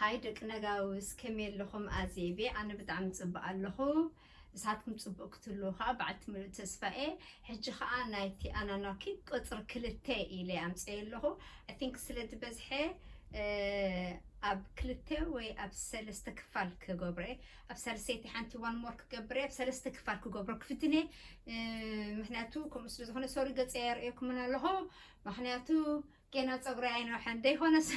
ሃይ ደቂ ነጋውስ፣ ከመይ ኣለኹም? ኣዜቤ፣ ኣነ ብጣዕሚ ጽቡቕ ኣለኹ። ንሳትኩም ጽቡቕ ክትህልዉ ከዓ በዓልቲ ምሉእ ተስፋ እየ። ሕጂ ከዓ ናይቲ ኣናናኪ ቁጽሪ ክልተ ኢለ ኣምጽኤ ኣለኹ። I think ስለ ዝበዝሐ፣ እ፣ ኣብ ክልተ ወይ ኣብ ሰለስተ ክፋል ክገብሮ እየ። ኣብ ሳልሰይቲ ሓንቲ one more ክገብር እየ። ኣብ ሰለስተ ክፋል ክገብሮ ክፍትን እየ። እ፣ ምኽንያቱ ከምኡ ስለ ዝኾነ፣ ሶሪ፣ ገጸይ ኣርእየኩምን ኣለኹ። ምኽንያቱ ጌና ጸጉረይ ኣይነውሐን ደይኮነስ፣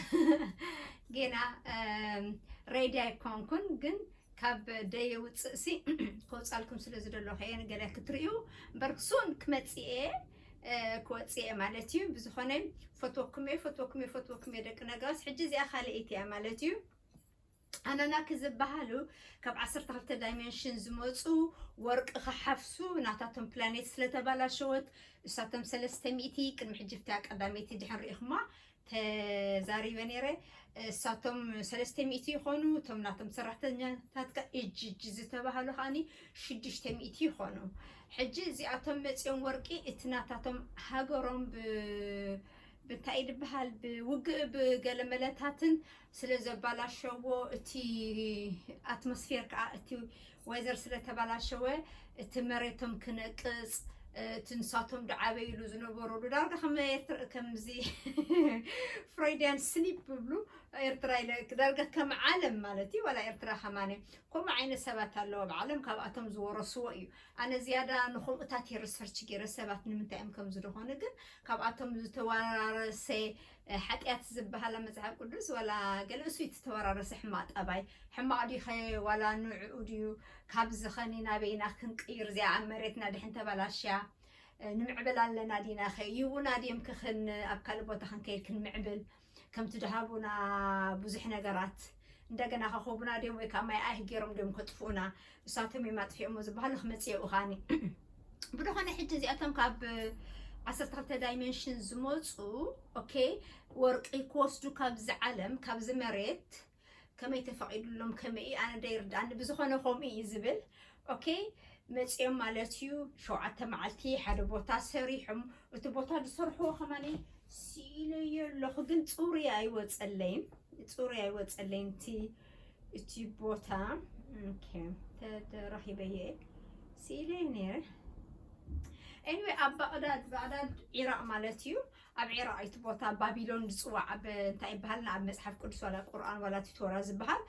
ጌና፣ እም፣ ሬዲ ኣይኮንኩን፣ ግን ካብ ደየ ውጽእሲ ከውጻልኩም ስለ ዝደለኹ እየ፣ ንገለ ክትርእዩ እምበር፣ ሱን ክመጽእ እየ፣ እ፣ ክወጽእ እየ ማለት እዩ። ብዝኾነ፣ ፈትወኩም እየ፣ ፈትወኩም እየ፣ ፈትወኩም እየ ደቂ ነጋውስ። ሕጂ እዚኣ ካልኣይቲ እያ ማለት እዩ። ኣናናኪ ዝበሃሉ ካብ ዓሰርተ ክልተ ዳይሜንሽን ዝመጹ፣ ወርቂ ክሓፍሱ ናታቶም ፕላኔት ስለተባላሸወት፣ እሳቶም ሰለስተ ሚእቲ፣ ቅድሚ ሕጂ ፍታ ቀዳመይቲ ድሕን ርኢኹማ ተዛሪበ ነይረ። እሳቶም ሰለስተ ሚእቲ ይኾኑ፣ እቶም ናቶም ሰራሕተኛታት ከ እጅ እጅ ዝተባሃሉ ከኣኒ ሽዱሽተ ሚእቲ ይኾኑ። ሕጂ እዚኣቶም መጺኦም ወርቂ እቲ ናታቶም ሃገሮም ብ-፣ ብንታይ እዩ ዝበሃል፣ ብውግእ ብገለ መለታትን ስለ ዘባላሸዎ፣ እቲ ኣትሞስፌር ከዓ፣ እቲ ዌዘር ስለ ተባላሸወ፣ እቲ መሬቶም ክነቅጽ፣ እቲ ንሳቶም ዝዓበይሉ ዝነበሩሉ፣ ዳርጋ ከም ኤርትራ፣ ከምዚ ፍሮይድያን ስሊፕ ብብሉ ኤርትራ ኢለ፣ ዳርጋ ከም ዓለም ማለት እዩ፣ ዋላ ኤርትራ ከማነ ከምኡ ዓይነት ሰባት ኣለዉ ኣብ ዓለም፣ ካብኣቶም ዝወረስዎ እዩ። ኣነ ዝያዳ ንኸምኡታት እየ ሪሰርች ገይረ፣ ሰባት ንምንታይ እዮም ከምዚ ዝኾኑ። ግን ካብኣቶም ዝተወራረሰ፣ እ፣ ሓጢኣት ዝበሃል ኣብ መጽሓፍ ቅዱስ፣ ዋላ ገለ እሱ እዩ ዝተወራረሰ ሕማቕ ጠባይ። ሕማቕ ድዩ ኸ ዋላ ንዕኡ ድዩ? ካብዚ ኸኒ ናበይና ክንቅይር? እዚኣ ኣብ መሬትና ድሕን ተበላሽያ፣ እ፣ ንምዕብል ኣለና ዲና ኸ? ይብኡና ድዮም ክኽን ኣብ ካልእ ቦታ ክንከይድ ክንምዕብል? ከምቲ ድሃቡና ብዙሕ ነገራት እንደገና ከኸቡና ድዮም ወይ ከዓ ማይ ኣይህ ገይሮም ድዮም ከጥፍኡና? እሳቶም እዮም ኣጥፊኦሞ ዝበሃሉ ክመጽእ እዩ ኻኒ። ብድኾነ ሕጂ እዚኣቶም ካብ ዓሰርተ ክልተ ዳይሜንሽን ዝመጹ፣ ኦኬ፣ ወርቂ ክወስዱ ካብዚ ዓለም፣ ካብዚ መሬት ከመይ ተፈቒዱሎም፣ ከመይ እዩ? ኣነ ደይርድኣኒ። ብዝኾነ ከምኡ እዩ ዝብል። ኦኬ፣ መጺኦም ማለት እዩ። ሸውዓተ መዓልቲ ሓደ ቦታ ሰሪሖም፣ እቲ ቦታ ዝሰርሕዎ ከማኒ ስኢለዮ ኣለኹ፣ ግን ጽሩይ ኣይወጸለይን፣ ጽሩይ ኣይወጸለይን እቲ፣ እቲ ቦታ። ኦኬ፣ ተረኺበዮ እየ፣ ስኢለዮ ነይረ። ኤኒዌይ፣ ኣብ ባቕዳድ፣ ባቕዳድ ዒራቕ ማለት እዩ። ኣብ ዒራቕ እቲ ቦታ ባቢሎን ዝጽዋዕ፣ ኣብ እንታይ ይበሃል፣ ኣብ መጽሓፍ ቅዱስ ዋላ ቁርኣን ዋላ እቲ ቶራ ዝበሃል፣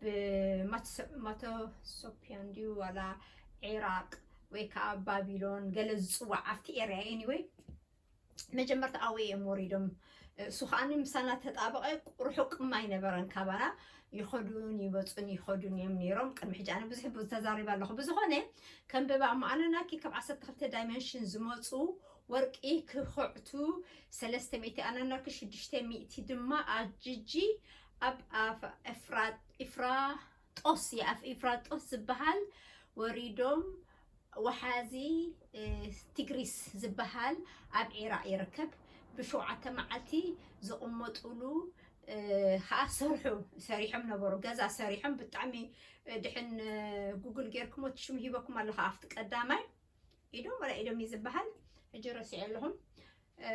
ብማተሶ-፣ ማተሶፒያን ድዩ ዋላ ዒራቕ ወይ ከዓ ባቢሎን ገለ ዝጽዋዕ ኣብቲ ኤርያ። ኤኒዌይ፣ መጀመርታ ኣብኡ እዮም ወሪዶም። እሱ ከዓኒ ምሳና ተጣበቐ፣ ርሑቕ እማ ኣይነበረን ካባና። ይኸዱን ይመጹን፣ ይኸዱን እዮም ነይሮም። ቅድሚ ሕጂ ኣነ ብዙሕ ብዙ ተዛሪበ ኣለኹ። ብዝኾነ፣ ከንብባ እሞ፣ ኣናናኪ ካብ ዓሰርተ ክልተ ዳይሜንሽን ዝመጹ ወርቂ ክኹዕቱ ሰለስተ ሚእቲ፣ ኣናናኪ ሽዱሽተ ሚእቲ ድማ ኣጅጂ ኣብ ኣፍ-፣ ኤፍራ-፣ ኤፍራጦስ፣ የኣፍ ኤፍራጦስ ዝበሃል ወሪዶም፣ ወሓዚ፣ እ፣ ቲግሪስ ዝበሃል ኣብ ዒራቕ ይርከብ። ብሸውዓተ መዓልቲ ዝቕመጡሉ፣ እ፣ ኸዓ ሰርሑ፣ ሰሪሖም ነበሩ። ገዛ ሰሪሖም ብጣዕሚ፣ እ፣ ድሕን፣ እ፣ ጉግል ጌርኩሞ እቲ ሽሙ ሂበኩም ኣለኹ። ኣብቲ ቀዳማይ ኢዶም ወላ ኢዶም እዩ ዝበሃል። ሕጂ ረሲዐ ኣለኹም። እ፣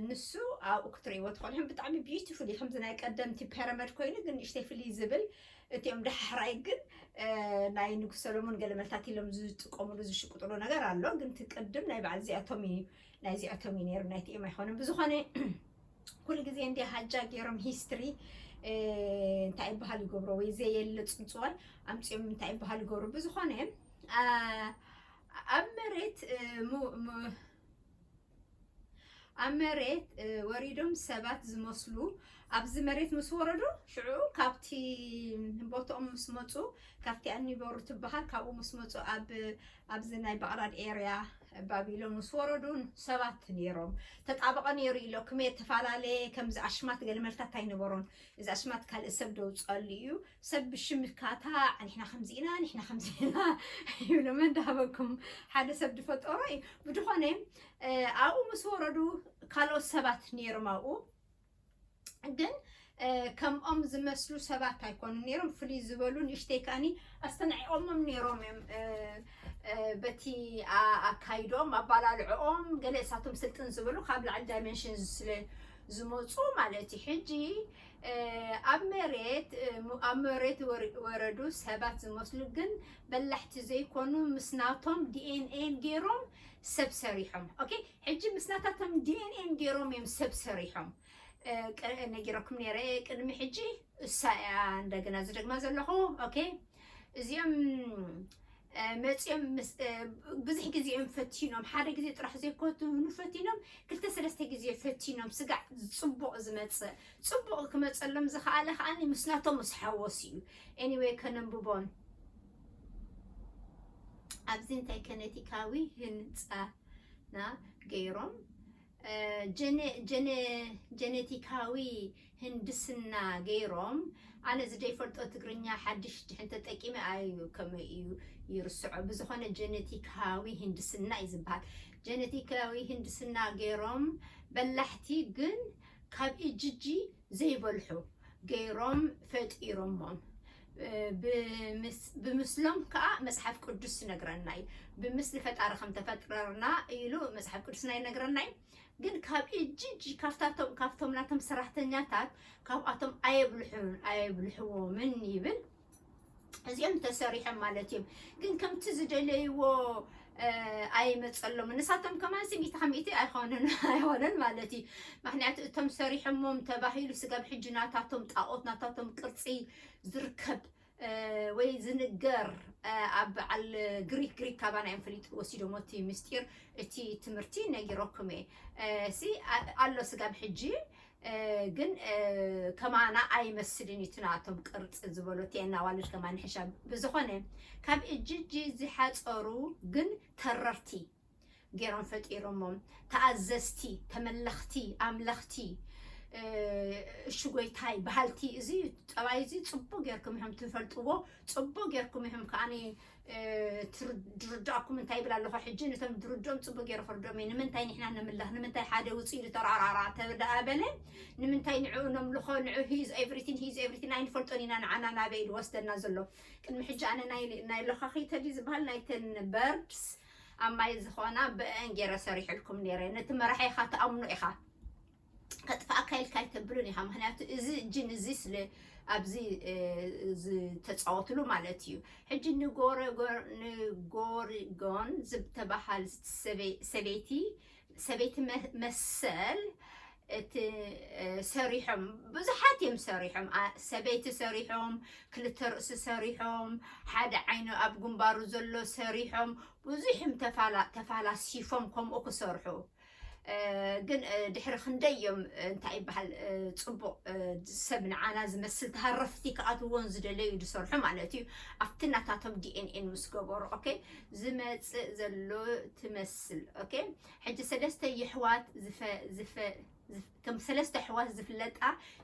ንሱ ኣብኡ ክትርእይዎ ትኽእሉ ኢኹም። ብጣዕሚ ቢዩቲፉል እዩ። ከምዚ ናይ ቀደምቲ ፒራሚድ ኮይኑ ግን ንእሽተይ ፍልይ ዝብል። እቲኦም ዳሕራይ ግን፣ እ፣ ናይ ንጉስ ሰሎሞን ገለ መልታት ኢሎም ዝጥቀሙሉ ዝሽቅጥሉ ነገር ኣሎ። ግን እቲ ቅድም ናይ በዓል እዚኣቶም እዩ፣ ናይ እዚኣቶም እዩ ነይሩ፣ ናይ እቲኦም ኣይኮነን። ብዝኾነ ኩሉ ግዜ እንዲ ሃጃ ገይሮም ሂስትሪ፣ እ፣ እንታይ ይበሃል ይገብሮ ወይ ዘየለ ጽንጽዋይ ኣምጺኦም እንታይ ይበሃል ይገብሮ። ብዝኾነ፣ አ፣ ኣብ መሬት፣ እ፣ ሙ-፣ ሙ-፣ ኣብ መሬት፣ እ፣ ወሪዶም ሰባት ዝመስሉ ኣብዚ መሬት ምስ ወረዱ፣ ሽዑ ካብቲ ቦትኦም ምስ መጹ፣ ካብቲ ኣኒበሩ ትበሃል፣ ካብኡ ምስ መጹ፣ ኣብ፣ ኣብዚ ናይ ባቕዳድ ኤርያ ባቢሎን ምስ ወረዱ ሰባት ነይሮም። ተጣበቐ ነይሩ ኢሎ፣ ክመይ የተፈላለየ፣ ከምዚ ኣሽማት ገለ መልታት ኣይነበሮን። እዚ ኣሽማት ካልእ ሰብ ደውጸሉ እዩ። ሰብ ብሽም ካታ፣ ንሕና ከምዚ ኢና፣ ንሕና ከምዚ ኢና ይብሉ። መን ዳሃበኩም? ሓደ ሰብ ዝፈጠሮ እዩ። ብድኾነ፣ እ፣ ኣብኡ ምስ ወረዱ ካልኦት ሰባት ነይሮም ኣብኡ። ግን፣ እ፣ ከምኦም ዝመስሉ ሰባት ኣይኮኑን ነይሮም። ፍልይ ዝበሉ ንእሽተይ ከኣኒ ኣስተናዒቖሞም ነይሮም እዮም። እ፣ እ፣ በቲ ኣ-፣ ኣካይዶም፣ ኣባላልዕኦም፣ ገለ እሳቶም ስልጥን ዝበሉ ካብ ላዕሊ ዳይሜንሽን ስለ ዝመፁ ማለት እዩ። ሕጂ ኣብ መሬት ኣብ መሬት ወረዱ ሰባት ዝመስሉ ግን በላሕቲ ዘይኮኑ ምስ ናቶም ዲኤንኤን ገይሮም ሰብ ሰሪሖም። ኦኬ፣ ሕጂ ምስ ናታቶም ዲኤንኤን ገይሮም እዮም ሰብ ሰሪሖም። ነጊረኩም ነረ ቅድሚ ሕጂ፣ እሳ እያ እንደገና ዝደግማ ዘለኹ። ኦኬ፣ እዚኦም መፅኦም ብዙሕ ግዜ እዮም ፈቲኖም። ሓደ ግዜ ጥራሕ ዘይኮትኑ ፈቲኖም፣ ክልተ ሰለስተ ግዜ ፈቲኖም። ስጋዕ ፅቡቕ ዝመፅእ፣ ፅቡቕ ክመፀሎም ዝኸኣለ ከዓኒ ምስ ናቶም ምስ ሓወስ እዩ። ኤኒወይ ከነንብቦን ኣብዚ እንታይ ከነቲካዊ ህንፃና ገይሮም ጀነቲካዊ ህንድስና ገይሮም፣ ኣነ ዝደይፈልጦ ትግርኛ ሓድሽ ድሕን ተጠቂመ ኣዩ ከመይ እዩ ይርስዖ። ብዝኾነ ጀነቲካዊ ህንድስና እዩ ዝበሃል። ጀነቲካዊ ህንድስና ገይሮም በላሕቲ ግን ካብ እጅጂ ዘይበልሑ ገይሮም ፈጢሮሞም። ብምስሎም ከዓ መፅሓፍ ቅዱስ ይነግረና እዩ። ብምስሊ ፈጣሪ ከም ተፈጥረና ኢሉ መፅሓፍ ቅዱስና ይነግረና እዩ። ግን ካብ እጅ እጅ ካብታቶም ካብቶም ናቶም ሰራሕተኛታት ካብኣቶም ኣየብልሑን ኣየብልሕዎምን ይብል። እዚኦም ተሰሪሖም ማለት እዮም። ግን ከምቲ ዝደለይዎ ኣይመፀሎም። ንሳቶም ከማን ሚእቲ ካብ ሚእቲ ኣይኮኑን ኣይኮኑን ማለት እዩ። ምክንያቱ እቶም ሰሪሖሞም ተባሂሉ ስጋብ ሕጂ ናታቶም ጣዖት ናታቶም ቅርፂ ዝርከብ ወይ ዝንገር ኣብ በዓል ግሪክ ግሪክ ካባና እዮም ፈሊጡ ወሲዶሞ እቲ ምስጢር እቲ ትምህርቲ ነጊረኩም እየ። ሲ ኣሎ ስጋብ ሕጂ ግን ከማና ኣይመስልን እዩ። እቲ ናቶም ቅርፂ ዝበሎ እቲ ኣዋልድ ከማን ሕሻ ብዝኾነ ካብ እጅ እጅ ዝሓፀሩ ግን ተረርቲ ገይሮም ፈጢሮሞም። ተኣዘዝቲ፣ ተመለኽቲ፣ ኣምለኽቲ፣ እሺ ጎይታይ በሃልቲ። እዚ ጠባይ እዚ ፅቡቅ ጌርኩም ኢኹም ትፈልጥዎ፣ ፅቡቅ ጌርኩም ኢኹም ከዓኒ ድርዳእኩም እንታይ ይብል ኣለኹ ሕጂ ነቶም ድርድኦም ፅቡቅ ገይሩ ክርድኦም እዩ። ንምንታይ ንሕና ንምለኽ ንምንታይ ሓደ ውፅእ ኢሉ ተራራራ ተብዳኣ በለ ንምንታይ ንዕኡ ነምልኾ ንዑ ሂዝ ኤቭሪቲን ሂዝ ኤቭሪቲን ኣይንፈልጦን ኢና ንዓና ናበይ ኢሉ ወስደና ዘሎ። ቅድሚ ሕጂ ኣነ ናይ ናይ ለኻኺተ ድዩ ዝበሃል ናይተን በርድስ ኣብ ማይ ዝኾና ብአን ገይረ ሰሪሕልኩም ነይረ። ነቲ መራሒ ኢኻ ትኣምኖ ኢኻ ከጥፋእካ ኢልካ ኣይተብሉን ኢኻ። ምክንያቱ እዚ ጅን እዚ ስለ ኣብዚ ዝተፃወትሉ ማለት እዩ። ሕጂ ንጎረጎር ንጎሪጎን ዝተባሃል ሰበይቲ ሰበይቲ መሰል እቲ ሰሪሖም ብዙሓት እዮም ሰሪሖም። ሰበይቲ ሰሪሖም፣ ክልተ ርእሲ ሰሪሖም፣ ሓደ ዓይኑ ኣብ ግንባሩ ዘሎ ሰሪሖም፣ ብዙሕም ተፋላሲፎም ከምኡ ክሰርሑ። ግን ድሕሪ ክንደይ እዮም እንታይ ይበሃል ፅቡቅ ሰብ ንዓና ዝመስል ተሃረፍቲ ክኣትዎን ዝደለዩ ዝሰርሑ ማለት እዩ። ኣብቲ ናታቶም ዲኤንኤን ምስ ገበሩ ኦኬ ዝመፅእ ዘሎ ትመስል ኦኬ። ሕጂ ሰለስተ የሕዋት ዝፈ ዝፈ ከም ሰለስተ ኣሕዋት ዝፍለጣ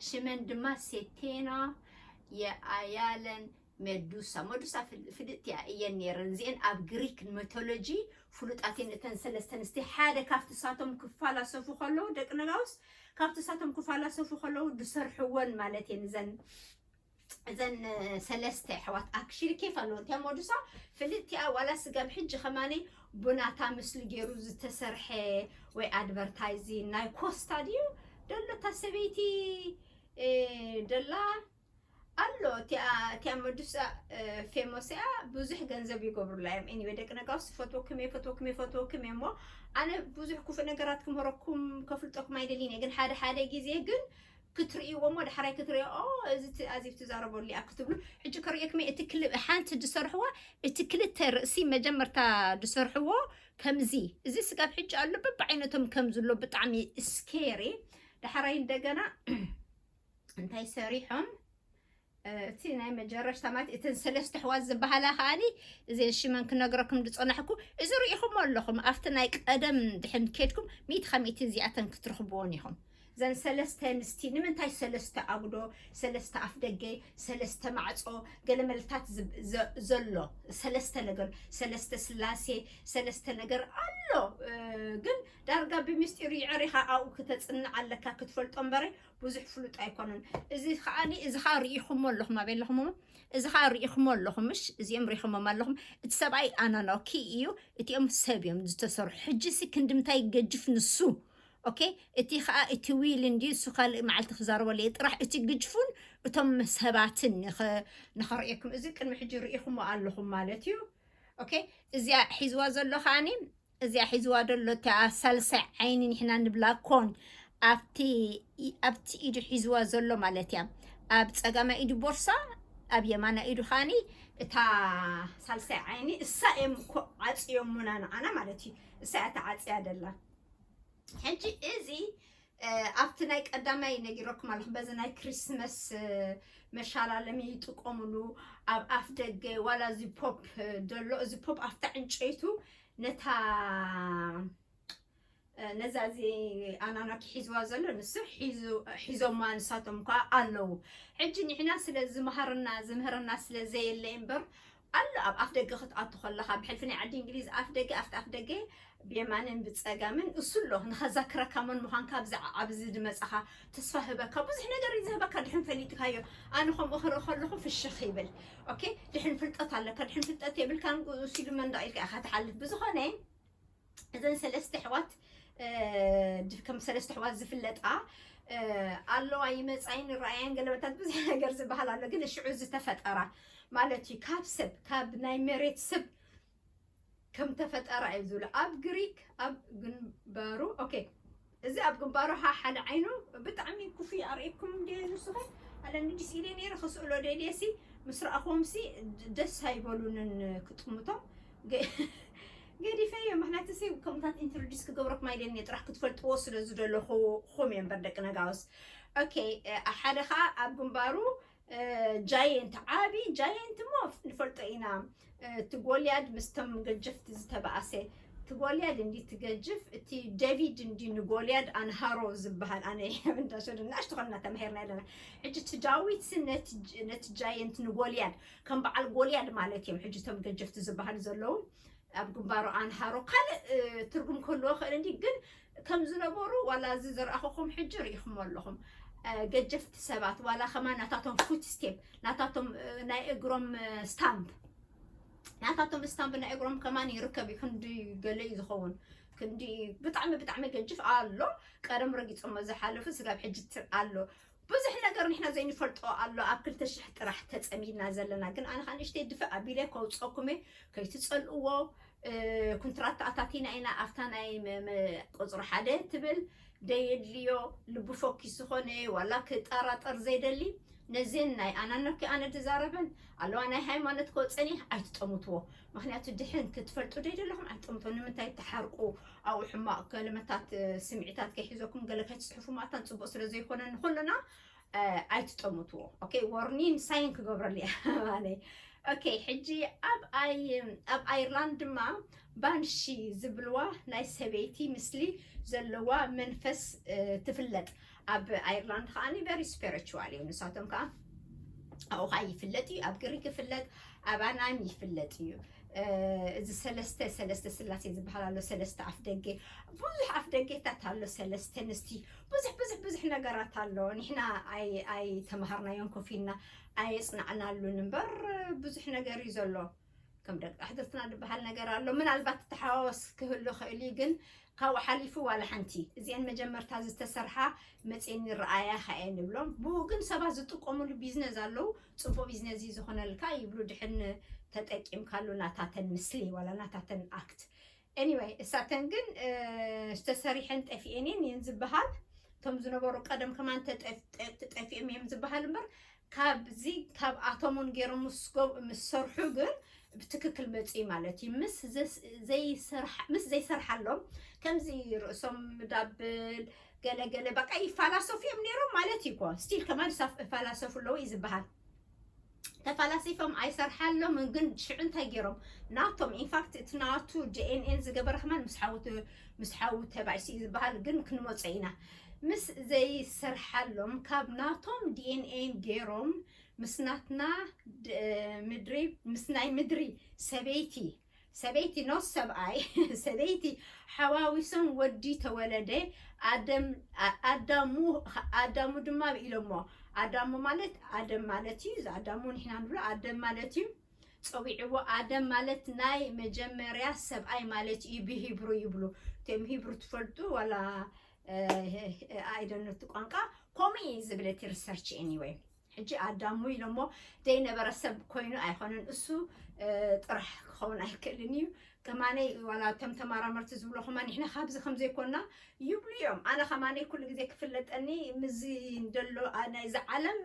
ሽመን ድማ ሴቴና የኣያለን መዱሳ መዱሳ ፍልጥቲ እያ እየን ነይረን። እዚአን ኣብ ግሪክ ሚቶሎጂ ፍሉጣት እየን። እተን ሰለስተ ኣንስቲ ሓደ ካብቲ ሳቶም ክፋላሰፉ ከለዉ ደቂ ነጋውስ ካብቲ ሳቶም ክፋላሰፉ ከለዉ ዝሰርሕወን ማለት እየን እዘን እዘን ሰለስተ ኣሕዋት ኣክሽሊ ኬፍ ኣለዎ። እንቲያ መዱሳ ፍልጥቲኣ ዋላ ስጋብ ሕጂ ከማኒ ብናታ ምስሊ ገይሩ ዝተሰርሐ ወይ ኣድቨርታይዚን ናይ ኮስታ ድዩ ደሎ እታ ሰበይቲ ደላ ኣሎ። እቲኣ መዱሳ ፌሞስ እያ። ብዙሕ ገንዘብ ይገብሩላ እዮም። ኤኒወይ ደቂ ነጋውስ ፈትወኩም እየ ፈትወኩም እየ ፈትወኩም እየ እሞ ኣነ ብዙሕ ክፉእ ነገራት ክምህረኩም ከፍልጠኩም ኣይደልን እየ። ግን ሓደ ሓደ ግዜ ግን ክትርእይዎ እሞ ዳሕራይ ክትርእዮ እዚ ኣዚ ትዛረበሉ እያ ክትብሉ። ሕጂ ከርእየኩም እቲ ክልብ ሓንቲ ዝሰርሕዋ እቲ ክልተ ርእሲ መጀመርታ ዝሰርሕዎ ከምዚ እዚ ስጋብ ሕጂ ኣሎ በብዓይነቶም ከም ዝሎ ብጣዕሚ ስኬሪ። ዳሕራይ እንደገና እንታይ ሰሪሖም እቲ ናይ መጀረሽታ ማለት እተን ሰለስተ ኣሕዋት ዝበሃላ ከዓኒ እዘን ሽመን ክነግረኩም ዝፀናሕኩ እዚ ርኢኹም ኣለኹም ኣብቲ ናይ ቀደም ድሕን ከድኩም ሚእቲ ካብ ሚእቲ እዚኣተን ክትረኽብዎን ኢኹም። እዘን ሰለስተ ኣንስቲ ንምንታይ ሰለስተ ኣጉዶ ሰለስተ ኣፍ ደገ ሰለስተ ማዕፆ ገለመለታት ዘሎ ሰለስተ ነገር ሰለስተ ስላሴ ሰለስተ ነገር ኣሎ። ግን ዳርጋ ብምስጢሩ ይዕሪኻ ኣብኡ ክተፅንዕ ኣለካ ክትፈልጦ እምበረ ብዙሕ ፍሉጥ ኣይኮነን። እዚ ከዓኒ እዚ ከዓ ርኢኹሞ ኣለኹም ኣበይ ኣለኹም እዚ ከዓ ርኢኹሞ ኣለኹም ምሽ እዚኦም ርኢኹሞም ኣለኹም። እቲ ሰብኣይ ኣናናኪ እዩ። እቲኦም ሰብ እዮም ዝተሰርሑ። ሕጂ ሲ ክንድምታይ ገጅፍ ንሱ ኦኬ፣ እቲ ከዓ እቲ ዊል እንዲ እሱ ካልእ መዓልቲ ክዛረበሉ እየ። ጥራሕ እቲ ግጅፉን እቶም ሰባትን ንኸ-፣ ንኸርእየኩም። እዚ ቅድሚ ሕጂ ርኢኹሞ ኣለኹም ማለት እዩ። ኦኬ፣ እዚኣ ሒዝዋ ዘሎ ከዓኒ፣ እዚኣ ሒዝዋ ዘሎ እታ ሳልሳይ ዓይኒ ንሕና ንብላ ኮን ኣብቲ፣ ኣብቲ ኢዱ ሒዝዋ ዘሎ ማለት እያ። ኣብ ጸጋማይ ኢዱ ቦርሳ፣ ኣብ የማና ኢዱ ከዓኒ እታ ሳልሳይ ዓይኒ፣ እሳ እዮም እኮ ዓጽዮሙና ንዓና ማለት እዩ። እሳ እያ ተዓጽያ ደላ። ሕጂ እዚ፣ እ፣ ኣብቲ ናይ ቀዳማይ ነጊረኩም ኣለኹ፣ በዚ ናይ ክሪስመስ፣ እ፣ መሻላለሚ ይጥቀሙሉ ኣብ ኣፍ ደገ። ዋላ እዚ ፖፕ፣ እ፣ ደሎ፣ እዚ ፖፕ ኣብታ ዕንጨይቱ ነታ፣ እ፣ ነዛ እዚ ኣናናኪ ሒዝዋ ዘሎ ንሱ ሒዙ፣ ሒዞማ ንሳቶም እኳ ኣለዉ። ሕጂ ንሕና ስለ ዝመሃርና፣ ዝምህርና ስለ ዘየለ እምበር፣ ኣሎ ኣብ ኣፍ ደገ ክትኣቱ ከለኻ፣ ብሕልፊ ናይ ዓዲ እንግሊዝ ኣፍ ደገ፣ ኣብቲ ኣፍ ደገ ብየማንን ብጸጋምን እሱ ኣሎ፣ ንኸዘክረካ መን ምዃንካ፣ ኣብዚ ዓብ እዚ ዝመጻኻ ተስፋ ህበካ፣ ብዙሕ ነገር እዩ ዝህበካ፣ ድሕን ፈሊጥካዮ። ኣነ ከምኡ ክርኢ ከለኹ ፍሽኽ ይብል። ኦኬ፣ ድሕን ፍልጠት ኣለካ፣ ድሕን ፍልጠት የብልካን፣ ንሱ ኢሉ መንደቕ ኢልካ ኢኻ ትሓልፍ። ብዝኾነ፣ እዘን ሰለስተ ኣሕዋት፣ እ፣ ድ-፣ ከም ሰለስተ ኣሕዋት ዝፍለጣ፣ እ፣ ኣለዋ፣ ይመጻይን ይረኣያን ገለመታት ብዙሕ ነገር ዝበሃል ኣሎ። ግን ሽዑ ዝተፈጠራ ማለት እዩ፣ ካብ ሰብ፣ ካብ ናይ መሬት ሰብ ከም ተፈጠራ እዩ ዝብሉ። ኣብ ግሪክ፣ ኣብ ግንባሩ፣ ኦኬ፣ እዚ ኣብ ግንባሩ፣ ሃ፣ ሓደ ዓይኑ ብጣዕሚ ክፉይ ኣርእየኩም እንድየ ንስኹም ኣለኒ፣ ዲስ ኢለ ነይረ ክስእሎ ደልየሲ፣ ምስ ረኣኹምሲ ድ-፣ ደስ ኣይበሉንን ክጥምቶም። ገ-፣ ገዲፈዮ፣ ምኽንያቱ ሲ ከምታት ኢንትሮዲስ ክገብረኩም ኣይደልን እየ፣ ጥራሕ ክትፈልጥዎ ስለ ዝደለኹኹም እየ እምበር፣ ደቂ ነጋውስ። ኦኬ፣ እ፣ ሓደ ኸዓ ኣብ ግንባሩ፣ እ፣ ጃየንት፣ ዓቢ ጃየንት እሞ ንፈልጦ ኢና። እ፣ እቲ ጎልያድ ምስቶም ገጀፍቲ ዝተባኣሰ፣ እቲ ጎልያድ እንዲ ትገጅፍ፣ እቲ ዴቪድ እንዲ ንጎልያድ ኣንሃሮ ዝበሃል፣ ኣነ እንዳሸዱ ንኣሽቱ ኾንና ተማሂርና ኣለና። ሕጂ እቲ ዳዊት ሲ ነቲ ጅ-፣ ነቲ ጃየንት ንጎልያድ፣ ከም በዓል ጎልያድ ማለት እዮም። ሕጂ እቶም ገጀፍቲ ዝበሃሉ ዘለዉ ኣብ ግንባሩ ኣንሃሮ፣ ካልእ፣ እ፣ ትርጉም ክህልዎ ክእል እንዲ፣ ግን ከም ዝነበሩ ዋላ እዚ ዘርኣኹኹም ሕጂ ርኢኹም ኣለኹም። እ፣ ገጀፍቲ ሰባት ዋላ ከማን ናታቶም ፉት ስቴፕ፣ ናታቶም፣ እ፣ ናይ እግሮም፣ እ፣ ስታምፕ፣ ናታቶም ስታምፕ ናይ እግሮም ከማን ይርከብ እዩ። ክንዲ ገለ እዩ ዝኸውን። ክንዲ ብጣዕሚ፣ ብጣዕሚ ገጅፍ ኣሎ። ቀደም ረጊጾሞ ዝሓለፉ ስጋብ ሕጂ ት-፣ ኣሎ። ብዙሕ ነገር ንሕና ዘይንፈልጦ ኣሎ። ኣብ ክልተ ሽሕ ጥራሕ ተጸሚድና ዘለና። ግን ኣነ ኸኣ ንእሽተይ ድፍእ ኣቢለ ከውጸኩም እየ። ከይትጸልእዎ። እ፣ ኩንትራት ተኣታቲና ኢና። ኣብታ ናይ መ-፣ መ-፣ ቁጽሪ ሓደ ትብል ደየድልዮ፣ ልቡ ፈኪስ ዝኾነ፣ ዋላ ክጠራጠር ዘይደሊ፣ ነዘን ናይ ኣናነኪ ኣነ ድዛረበን ኣለዋ ናይ ሃይማኖት ከወጸኒ ኣይትጠምትዎ። ምኽንያቱ ድሕን ክትፈልጡ ደይደለኹም ኣይትጠምትዎ። ንምንታይ ትሓርቁ? ኣብኡ ሕማቕ ከለመታት፣ እ፣ ስምዒታት ከይሕዘኩም ገለ ከይትጽሕፉ ማእታን ጽቡቕ ስለ ዘይኮነ ንኹልና፣ እ፣ ኣይትጠምትዎ። ኦኬ፣ ዋርኒን ሳይን ክገብረሉ እየ። ማለይ። ኦኬ፣ ሕጂ ኣብ ኣይ-፣ ኣብ ኣየርላንድ ድማ ባንሺ ዝብልዋ ናይ ሰበይቲ ምስሊ ዘለዋ መንፈስ፣ እ፣ ትፍለጥ። ኣብ ኣየርላንድ ከኣ ቨሪ ስፒሪቹዋል እዮም። ንሳቶም ከኣ ኣብኡ ከኣ ይፍለጥ እዩ። ኣብ ግሪክ ይፍለጥ፣ ኣብ ኣናም ይፍለጥ እዩ። እ፣ እዚ ሰለስተ፣ ሰለስተ ስላሴ ዝበሃል ኣሎ፣ ሰለስተ ኣፍ ደገ፣ ብዙሕ ኣፍ ደገታት ኣሎ፣ ሰለስተ ኣንስቲ፣ ብዙሕ፣ ብዙሕ፣ ብዙሕ ነገራት ኣሎ። ንሕና ኣይ-፣ ኣይተማሃርናዮን ኮፍ ኢልና ኣየጽናዕናሉን እምበር ብዙሕ ነገር እዩ ዘሎ። ከም ደቂ ኣሕድርትና ዝበሃል ነገር ኣሎ። ምናልባት ተሓዋወስ ክህሉ ክእል እዩ፣ ግን ካብኡ ሓሊፉ ዋላ ሓንቲ። እዚአን መጀመርታ ዝተሰርሓ መፅኤን ይረኣያ ከኣ ንብሎም። ብኡ ግን ሰባት ዝጥቀሙሉ ቢዝነስ ኣለዉ። ጽቡቕ ቢዝነስ እዩ ዝኾነልካ ይብሉ፣ ድሕን ተጠቂምካሉ ናታተን ምስሊ ዋላ ናታተን ኣክት። ኤኒወይ፣ እሳተን ግን፣ እ፣ ዝተሰሪሐን ጠፊኤን እየን ዝበሃል። እቶም ዝነበሩ ቀደም ከማን ተጠፍ-፣ ጠ-፣ ተጠፊኦም እዮም ዝበሃል እምበር፣ ካብዚ፣ ካብ ኣቶም እውን ገይሮም ምስ ጎ-፣ ምስ ሰርሑ ግን ብትክክል መፅኡ ማለት እዩ። ምስ ዘስ-፣ ዘይሰርሓ-፣ ምስ ዘይሰርሓሎም ከምዚ ርእሶም ዳብል ገለ ገለ በቃ ይፋላሰፉ እዮም ነይሮም ማለት እዩ እኮ። ስቲል ከማን ይሳፍ-፣ ይፋላሰፉ ኣለዉ እዩ ዝበሃል። ተፋላሲፎም ኣይሰርሓሎምን፣ ግን ሽዑ እንታይ ገይሮም? ናቶም፣ ኢንፋክት እቲ ናቱ ዲ ኤን ኤን ዝገበረ ከማን ምስ ሓዉ ተ-፣ ምስ ሓዉ ተባኢሱ እዩ ዝበሃል፣ ግን ክንመጾ ኢና። ምስ ዘይሰርሓሎም ካብ ናቶም ዲ ኤን ኤን ገይሮም ምስ ናትና ድ-፣ ምድሪ፣ ምስ ናይ ምድሪ ሰበይቲ፣ ሰበይቲ ኖ ሰብኣይ፣ ሰበይቲ ሓዋዊሶም ወዲ ተወለደ። ኣደም፣ ኣ-፣ ኣዳሙ፣ ኣዳሙ ድማ ኢሎሞ። ኣዳሙ ማለት ኣደም ማለት እዩ። እዚ ኣዳሙ ንሕና ንብሎ ኣደም ማለት እዩ። ጸዊዕዎ ኣደም ማለት ናይ መጀመርያ ሰብኣይ ማለት እዩ ብሂብሩ ይብሉ። እቶም ሂብሩ ትፈልጡ ዋላ ኣይደነቱ ቋንቋ ከምኡ እዩ ዝብል እቲ ሪሰርች። Anyway ሕጂ ኣዳሙ ኢሎሞ ዘይነበረ ሰብ ኮይኑ ኣይኮነን፣ እሱ ጥራሕ ክኸውን ኣይክእልን እዩ። ከማነይ ዋላ እቶም ተመራመርቲ ዝብሎ ከማን ንሕና ካብዚ ከም ዘይኮና ይብሉ እዮም። ኣነ ከማነይ ኩሉ ግዜ ክፍለጠኒ ምዚ እንደሎ ናይዚ ዓለም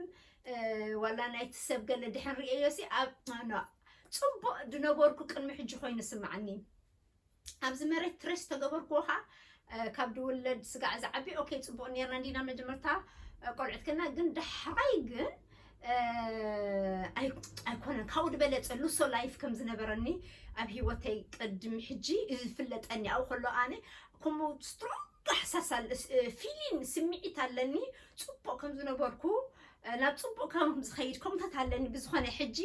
ዋላ ናይቲ ሰብ ገለ ድሕን ርእየዮ ሲ ኣብ ጽቡቕ ዝነበርኩ ቅድሚ ሕጂ ኮይኑ ስምዓኒ። ኣብዚ መሬት ትሬስ ተገበርክዎ ከዓ ካብ ድውለድ ስጋዕ ዝዓቢ ኦኬ፣ ፅቡቅ ነርና እንዲና መጀመርታ ቆልዑት ከና፣ ግን ዳሕራይ ግን ኣይኮነን። ካብኡ ዝበለፀ ሉሶ ላይፍ ከም ዝነበረኒ ኣብ ሂወተይ ቅድሚ ሕጂ ዝፍለጠኒ። ኣብኡ ከሎ ኣነ ከምኡ ስትሮንግ ኣሕሳሳል ፊሊን ስምዒት ኣለኒ፣ ፅቡቅ ከም ዝነበርኩ ናብ ፅቡቅ ከም ዝኸይድ ከምታት ኣለኒ። ብዝኾነ ሕጂ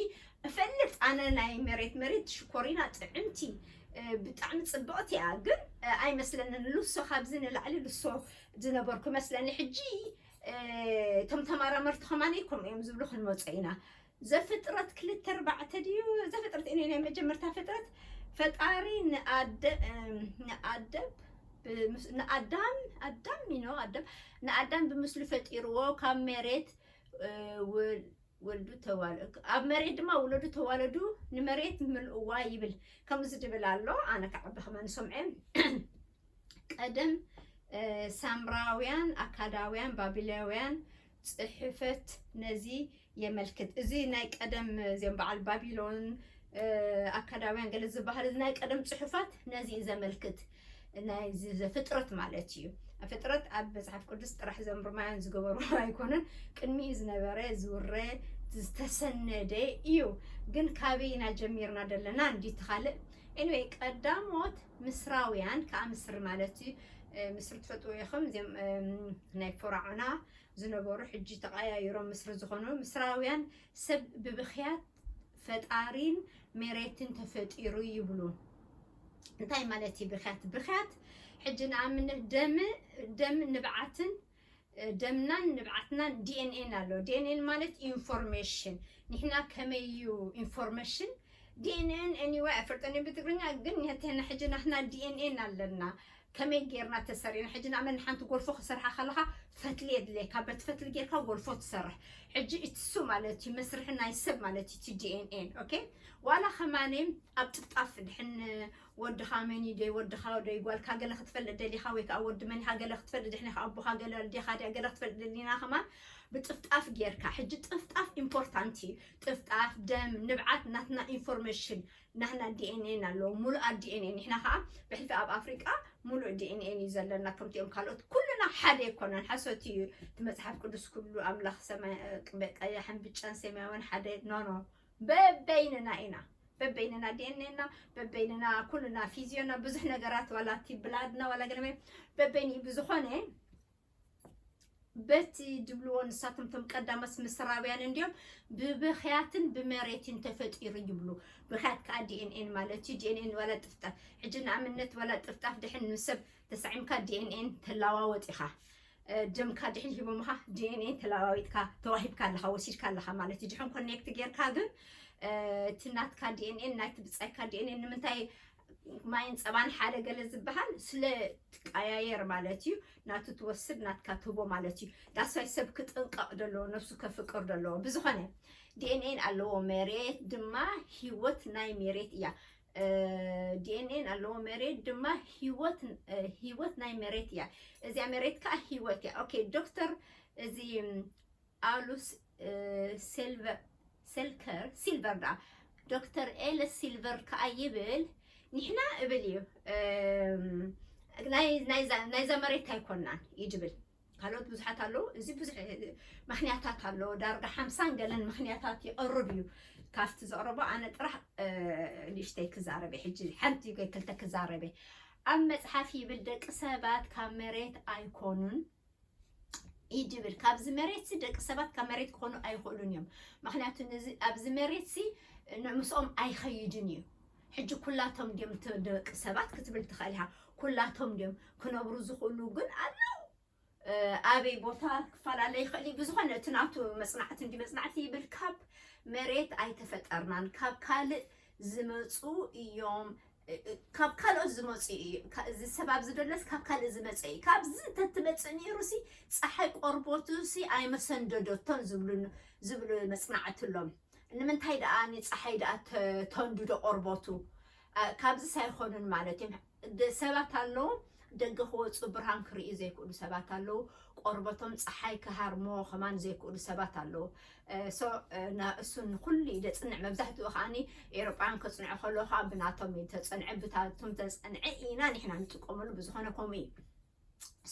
እፈልጥ ኣነ ናይ መሬት መሬት ሽኮሪና ጥዕምቲ ብጣዕሚ ፅብቕቲ እያ፣ ግን ኣይመስለንን ሉሶ ካብዚ ንላዕሊ ሉሶ ዝነበርኩ መስለኒ። ሕጂ እቶም ተመራመርቲ ከማን ከምኡ እዮም ዝብሉ ክንመፁ ኢና። ዘፍጥረት ክልተ ኣርባዕተ ድዩ? ዘፍጥረት እኔ ናይ መጀመርታ ፍጥረት ፈጣሪ ንኣደ ንኣደብ ንኣዳም ኣዳም ሚኖ ኣደም ንኣዳም ብምስሉ ፈጢርዎ ካብ መሬት ወልዱ ተዋለ ኣብ መሬት ድማ ውለዱ ተዋለዱ ንመሬት ምልእዋ ይብል። ከምዚ ዝብል ኣሎ። ኣነ ከዓቢ ከማን ሰምዐ ቀደም ሳምራውያን ኣካዳውያን ባቢላውያን ጽሕፈት ነዚ የመልክት። እዚ ናይ ቀደም እዚኦም በዓል ባቢሎን ኣካዳውያን ገለ ዝበሃል እዚ ናይ ቀደም ጽሑፋት ነዚ እዩ ዘመልክት። ናይ ዘፍጥረት ማለት እዩ። ፍጥረት ኣብ መጽሓፍ ቅዱስ ጥራሕ ዘምርማያን ዝገበሩ ኣይኮነን፣ ቅድሚኡ ዝነበረ ዝውረ ዝተሰነደ እዩ። ግን ካበይ ኢና ጀሚርና ዘለና እንዲ ትኻልእ? Anyway ቀዳሞት ምስራውያን ከዓ ምስሪ ማለት እዩ። ምስሪ ትፈጥዎ ኢኹም። እዚኦም ናይ ፈራዖና ዝነበሩ ሕጂ ተቐያይሮም ምስሪ ዝኾኑ ምስራውያን ሰብ ብብኽያት ፈጣሪን መሬትን ተፈጢሩ ይብሉ። እንታይ ማለት እዩ ብኽያት? ብኽያት ሕጂ ንኣብነት ደም ደም ንብዓትን ደምናን ንብዓትናን ዲኤንኤን ኣሎ። ዲኤንኤን ማለት ኢንፎርሜሽን። ንሕና ከመይ እዩ ኢንፎርሜሽን? ዲኤንኤን anyway ኣይፈልጦን ብትግርኛ፣ ግን ንሕና ሕጂ ናትና ዲኤንኤን ኣለና። ከመይ ጌርና ተሰሪና ሕጂ ንኣመን ሓንቲ ጎልፎ ክሰርሓ ከለኻ ፈትሊ የድልየካ። በቲ ፈትሊ ጌርካ ጎልፎ ትሰርሕ። ሕጂ እቲ እሱ ማለት እዩ መስርሒ ናይ ሰብ ማለት እዩ እቲ ዲኤንኤን። ኦኬ ዋላ ከማኔ ኣብ ጥፍጣፍ ድሕን ወድኻ መን እዩ ደይ ወድኻ ደይ ጓልካ ገለ ክትፈልጥ ደሊኻ ወይ ከዓ ወዲ መን ኢኻ ገለ ክትፈልጥ ድሕን ኢኻ ኣቦኻ ገለ ዲኻ ድያ ገለ ክትፈልጥ ደሊና ከማን ብጥፍጣፍ ጌርካ። ሕጂ ጥፍጣፍ ኢምፖርታንት እዩ። ጥፍጣፍ ደም ንብዓት ናትና ኢንፎርሜሽን ናህና ዲኤንኤን ኣለዎ። ሙሉኣት ዲኤንኤን ንሕና ከዓ ብሕልፊ ኣብ ኣፍሪቃ ሙሉእ ዲኤንኤን እዩ ዘለና። ከምቲኦም ካልኦት ኩልና ሓደ ኣይኮነን። ሓሶት እዩ እቲ መፅሓፍ ቅዱስ ኩሉ ኣምላኽ ሰማይ ቀያሕን ብጫን ሰማያውን ሓደ ኖ ኖ በበይንና ኢና። በበይንና ዲኤንኤና በበይንና ኩልና ፊዚዮና ብዙሕ ነገራት ዋላ እቲ ብላድና ዋላ ገለመ በበይን እዩ። ብዝኾነ በቲ ድብልዎ ንሳቶም ቶም ቀዳሞት ምስራውያን እንዲዮም ብብኽያትን ብመሬትን ተፈጢሩ ይብሉ። ብኽያት ከዓ ዲኤንኤን ማለት እዩ። ዲኤንኤን ዋላ ጥፍጣፍ ሕጂ ንኣብነት ዋላ ጥፍጣፍ ድሕን ንሰብ ተሳዒምካ ዲኤንኤን ተላዋወጥ ኢኻ። ደምካ ድሕን ሂቦምኻ ዲኤንኤን ተላዋዊጥካ ተዋሂብካ ኣለኻ ወሲድካ ኣለኻ ማለት እዩ። ድሕን ኮኔክት ጌርካ ግን እቲ ናትካ ዲኤንኤን ናይቲ ብጻይካ ዲኤንኤን ንምንታይ ማይን ጸባን ሓደ ገለ ዝበሃል ስለ ትቀያየር ማለት እዩ። ናቱ ትወስድ ናትካ ትህቦ ማለት እዩ። ዳስዋይ ሰብ ክጥንቀቕ ደለዎ ነብሱ ከፍቅር ደለዎ። ብዝኾነ ዲኤንኤን ኣለዎ መሬት ድማ ህይወት ናይ መሬት እያ። ዲኤንኤን ኣለዎ መሬት ድማ ህይወት ህይወት ናይ መሬት እያ። እዚኣ መሬት ከዓ ህይወት እያ። ኦኬ ዶክተር እዚ ኣሉስ ሴልቨር ሰልከር ሲልቨር ዳ ዶክተር ኤለስ ሲልቨር ከዓ ይብል ንሕና እብል እዩ ናይዛ መሬት ኣይኮናን እዩ ዝብል። ካልኦት ብዙሓት ኣለዉ። እዚ ብዙሕ ምክንያታት ኣለዎ። ዳርጋ ሓምሳን ገለን ምክንያታት ይቐርብ እዩ። ካብቲ ዘቕረቦ ኣነ ጥራሕ ንእሽተይ ክዛረበ ሕጂ ሓንቲ ክልተ ክዛረበ ኣብ መፅሓፍ ይብል ደቂ ሰባት ካብ መሬት ኣይኮኑን እዩ ዝብል። ካብዚ መሬት ሲ ደቂ ሰባት ካብ መሬት ክኾኑ ኣይኽእሉን እዮም። ምክንያቱ ኣብዚ መሬት ሲ ምስኦም ኣይኸይድን እዩ። ሕጂ ኩላቶም ድዮም ደቂ ሰባት ክትብል ትኽእል ኢኻ። ኩላቶም ድዮም ክነብሩ ዝኽእሉ ግን ኣለዉ። ኣበይ ቦታ ክፈላለ ይኽእል እዩ። ብዝኾነ እቲ ናቱ መፅናዕቲ እንዲ መፅናዕቲ ይብል ካብ መሬት ኣይተፈጠርናን ካብ ካልእ ዝመፁ እዮም ካብ ካልኦት ዝመፁ እዩ። እዚ ሰብ ኣብዚ ደለስ ካብ ካልእ ዝመፀ እዩ። ካብዚ እንተትመፅእ ነይሩ ሲ ፀሓይ ቆርበቱ ሲ ኣይመሰንደደቶን ዝብሉ ዝብሉ መፅናዕቲ ኣሎም። ንምንታይ ደኣ ንፀሓይ ደኣ ተንድዶ ቆርበቱ? ካብዚ ሳይኮኑን ማለት እዮም። ሰባት ኣለዉ ደገ ክወፁ ብርሃን ክርእዩ ዘይክእሉ ሰባት ኣለዉ። ቆርበቶም ፀሓይ ክሃርሞ ከማን ዘይክእሉ ሰባት ኣለዉ። ሶ እሱ ንኩሉ እዩ ደፅንዕ። መብዛሕትኡ ከዓኒ ኤሮጳውያን ከፅንዑ ከለዉ ከዓ ብናቶም እዩ ተፀንዐ፣ ብታቱም ተፀንዐ ኢና ንሕና ንጥቀመሉ። ብዝኾነ ከምኡ እዩ።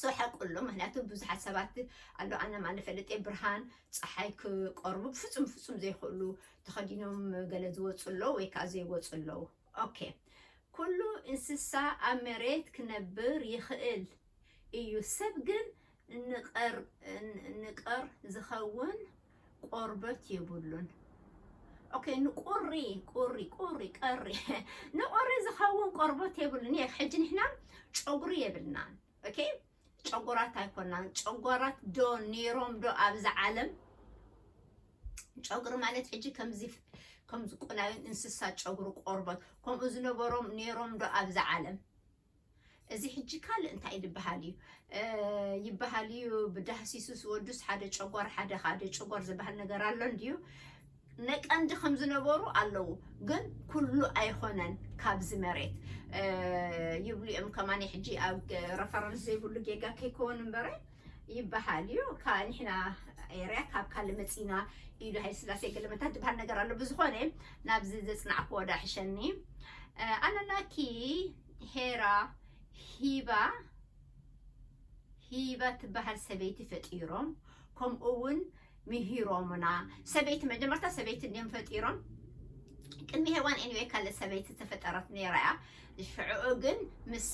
ሶ ሓቁ ኣሎ። ምክንያቱ ብዙሓት ሰባት ኣሎ ኣነ ማለት ፈልጤ ብርሃን ፀሓይ ክቆርቡ ፍፁም ፍፁም ዘይክእሉ ተኸዲኖም ገለ ዝወፁ ኣለዉ ወይ ከዓ ዘይወፁ ኣለዉ። ኦኬ ኩሉ እንስሳ ኣብ መሬት ክነብር ይኽእል እዩ። ሰብ ግን ንቀር ንቀር ዝኸውን ቆርበት የብሉን። ኦኬ ንቁሪ ቁሪ ቁሪ ቀሪ ንቁሪ ዝኸውን ቆርበት የብሉን። የ ሕጂ ንሕና ጨጉሪ የብልናን። ኦኬ ጨጎራት ኣይኮናን። ጨጎራት ዶ ነይሮም ዶ ኣብዚ ዓለም? ጨጉሪ ማለት ሕጂ ከምዚ ከምዚ ቁናዊ እንስሳ ጨጉሪ ቆርበት ከምኡ ዝነበሮም ነይሮም ዶ ኣብዚ ዓለም? እዚ ሕጂ ካልእ እንታይ ዝበሃል እዩ ይበሃል እዩ። ብዳህሲሱስ ወዱስ ሓደ ጨጓር ሓደ ሓደ ጨጓር ዝበሃል ነገር ኣሎ እንድዩ። ነቀንዲ ከም ዝነበሩ ኣለዉ ግን ኩሉ ኣይኮነን። ካብዚ መሬት ይብሉ እዮም ከማን ሕጂ ኣብ ረፈረንስ ዘይብሉ ጌጋ ከይከውን እምበረ ይበሃል እዩ። ንሕና ኤርያ ካብ ካልእ መፂና ኢሉ ሃይለ ስላሴ ገለመታት ዝበሃል ነገር ኣሎ። ብዝኾነ ናብዚ ዘፅናዕክዎ ዳ ሕሸኒ ኣነናኪ ሄራ ሂባ ሂባ ትበሃል ሰበይቲ ፈጢሮም ከምኡ እውን ምሂሮምና። ሰበይቲ መጀመርታ ሰበይቲ እንዲም ፈጢሮም ቅድሚ ሄዋን anyway ካልእ ሰበይቲ ተፈጠረት ነይራ እያ። ሽዑኡ ግን ምስ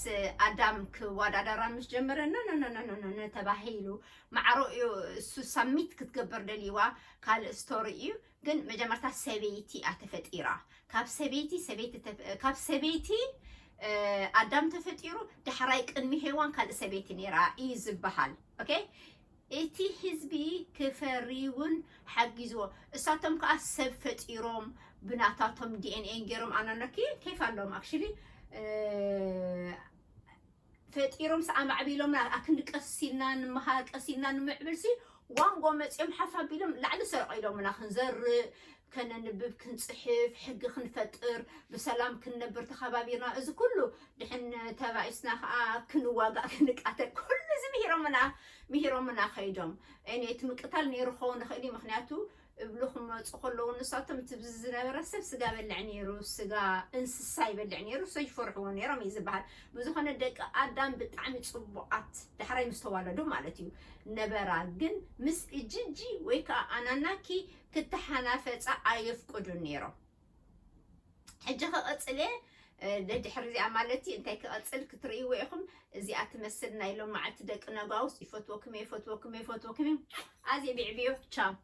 ኣዳም ክወዳደራ ምስ ጀመረ ኖ ኖ ኖ ኖ ኖ ኖ ተባሂሉ ማዕሮ እዩ። እሱ ሳሚት ክትገበር ደልይዋ ካልእ ስቶሪ እዩ። ግን መጀመርታ ሰበይቲ እያ ተፈጢራ። ካብ ሰበይቲ ሰበይቲ ተፈ- ካብ ሰበይቲ ኣዳም ተፈጢሩ ዳሕራይ ቅድሚ ሄዋን ካልእ ሰበይቲ ነይራ እዩ ዝበሃል። ኦኬ እቲ ህዝቢ ክፈሪ እውን ሓጊዝዎ። እሳቶም ከዓ ሰብ ፈጢሮም ብናታቶም DNA ገይሮም ኣናነኪ ኬፍ ኣለዎም actually ፈጢሮም ሰዓ ማዕቢሎም ኣክንዲ ቀሲልና ንምሃር ቀሲልና ንምዕብል ሲ ዋንጎ መፂኦም ሓፍ ኣቢሎም ላዕሊ ሰረቕ ኢሎምና ክንዘርእ ከነንብብ ክንፅሕፍ ሕጊ ክንፈጥር ብሰላም ክንነብር ተኸባቢርና እዚ ኩሉ ድሕን ተባኢስና ከዓ ክንዋጋእ ክንቃተል ኩሉ እዚ ምሂሮምና ምሂሮምና ከይዶም እኔ እቲ ምቅታል ነይሩ ክኸውን ይኽእል እዩ ምክንያቱ እብሉ ክመፁ ከለዉ ንሳቶም እቲ ዝነበረ ሰብ ስጋ በልዕ ነይሩ ስጋ እንስሳ ይበልዕ ነይሩ ሰ ይፈርሕዎ ነይሮም እዩ ዝበሃል። ብዝኾነ ደቂ ኣዳም ብጣዕሚ ፅቡቓት ዳሕራይ ምስ ተዋለዱ ማለት እዩ ነበራ ግን ምስ እጅጂ ወይ ከዓ ኣናናኪ ክተሓናፈፃ ኣየፍቅዱን ነይሮም። ሕጂ ክቐፅል እየ ደድሕሪ እዚኣ ማለት እዩ እንታይ ክቐፅል ክትርእይዎ ኢኹም። እዚኣ ትመስል ናይ ሎማዓልቲ ደቂ ነጋውስ ይፈትወኩም እየ ይፈትወኩም እየ ይፈትወኩም እየ። ኣዝየ ብዕብዮ ቻው።